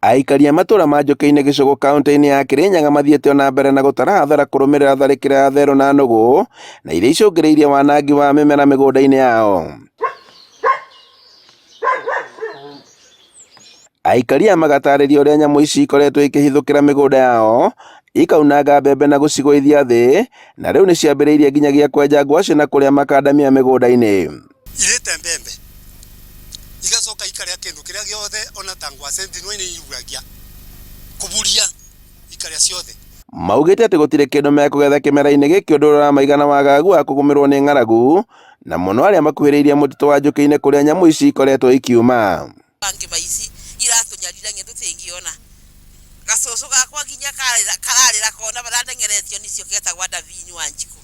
Aikari a matũra ma Njũkĩ-inĩ Gĩcũgũ kauntĩ-inĩ ya Kĩrĩnyaga mathiĩte o na mbere na gũtara hathara kũrũmĩrĩra tharĩkĩra ya therũ na nũgũ na iria icũngĩrĩirie wanangi wa mĩmera mĩgũnda-inĩ yao. Aikari aya magatarĩria ũrĩa nyamũ ici ikoretwo ikĩhithũkĩra mĩgũnda yao, ikaunanga mbembe na gũcigũithia thĩ, na rĩu nĩciambĩrĩirie nginyagia kwenja ngwacĩ na kũrĩa makandamia mĩgũnda-inĩ. Irĩte mbembe, igacoka ikarĩa kĩndũ kĩrĩa gĩothe ona ta ngwacĩ ndinwa nĩ iragia, kũburia ikarĩa ciothe. Maugĩte atĩ gũtirĩ kĩndũ mekũgetha kĩmera-inĩ gĩkĩ ũndũ ũrĩa ũramaigana wagagu wa kũgũmĩrwo nĩ ng'aragu, na mũno arĩa makuhĩrĩirie mũtitũ wa Njũkĩ-inĩ kũrĩa nyamũ ici ikoretwo ikiuma. Ngĩma ici iratũnyarira nginya tũtingĩona. Gacũcũ gakwa nginya kararĩra kona ndeng'eretio nĩcio getagwo Davini Wanjikũ.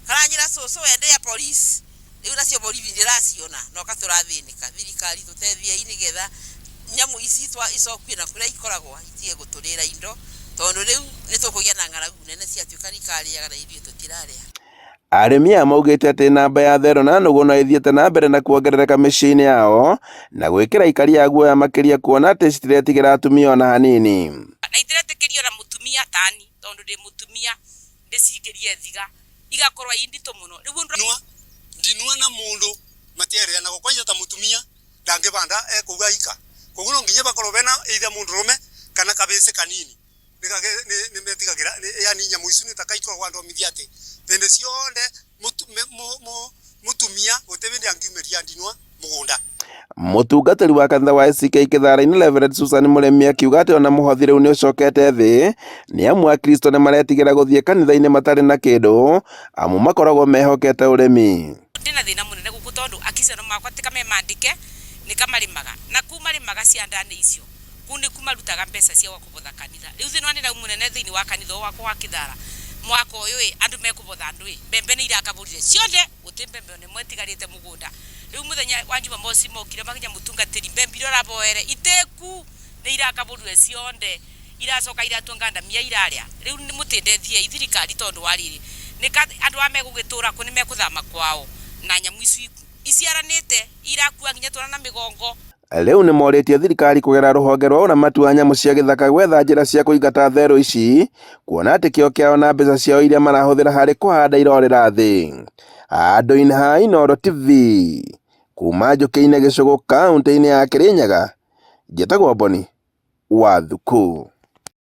Karanjĩra cũcũ we ndĩa police. Rĩu nacio borithi ndĩraciona noka tũrathĩnĩka. Thirikari tũtethiei nĩgetha nyamũ ici icokio na kũrĩa ikoragwo itige gũtũrĩra indo tondũ rĩu nĩtũkũgĩa na ng'aragu nene ciatuĩka nĩikarĩaga na ithuĩ tũtirarĩa. Arĩmi aya maugĩte atĩ namba ya therũ na nũgũ no ĩthiĩte na mbere na kuongerereka mĩciĩ-inĩ yao na gwĩkĩra aikari a guoya makĩria kuona atĩ citiretigĩra atumia ona hanini. Na itiretĩkĩria ona mũtumia tani tondũ ndĩ mũtumia ndĩcikĩrie thiga igakorwo i nditũ mũno rĩu ũndũ Ndinua, ndinua na mundu matierianagwo kwanja ta mutumia ndangibanda e kuu aika koguo no nginya bakorwo bena either mundurume kana kabisi kanini nĩmetigagĩra yani nyamũ icu nĩ taka ikoragwo andomithia atĩ hĩndĩ ciothe mũtumia gũtirĩ hĩndĩ angiumĩria ndinwa mũgũnda. Mũtungatĩri wa kanitha wa ACK Kĩthara-inĩ Reverend Susan Mũremi akiuga atĩ ona mũhothi rĩu nĩ ũcokete thĩ nĩ amu akristo nĩ maretigĩra gũthiĩ kanitha-inĩ matarĩ na kĩndũ amu makoragwo mehokete ũrĩmi. Ndĩna thĩna mũnene gũkũ tondũ akristiano makwa ti ka me mandĩke nĩ ka marĩmaga na kũu marĩmaga cianda-inĩ icio kũu nĩku marutaga mbeca cia kũbotha kanitha. Rĩu thĩna nĩ rau mũnene thĩinĩ wa kanitha ũyũ wakwa wa Kĩthara mwaka ũyũ ĩ andũ mekũbotha ndũĩ mbembe nĩ irakabũrire ciothe gũtĩ mbembe ona ĩmwe ĩtigarĩte mũgũnda. Rĩu mũthenya wa Jumamosi mokire makinya mũtungatĩri mbembe iria ũraboere itĩku nĩ irakabũrire cionde iracoka iratua ngandamia irarĩa. Rĩu mũtĩndethiei thirikari tondũ wa rĩrĩ nĩ ka andũ aya megũgĩtũra kũ nĩ mekũthama kwao na nyamũ icio iciaranĩte irakua nginya twana na mĩgongo. Rĩu nĩ morĩtie thirikari kũgerera rũhonge rwa ũramati wa nyamũ cia gĩthaka gwetha njĩra cia kũingata therũ ici kuona atĩ kĩo kĩao na mbeca ciao iria marahũthĩra harĩ kũhanda irorĩra thĩ. Andũ-inĩ ha Inooro TV kuma Njũkĩ-inĩ Gĩcũgũ kauntĩ-inĩ ya Kĩrĩnyaga, njĩtagwo Boni wa Thuku.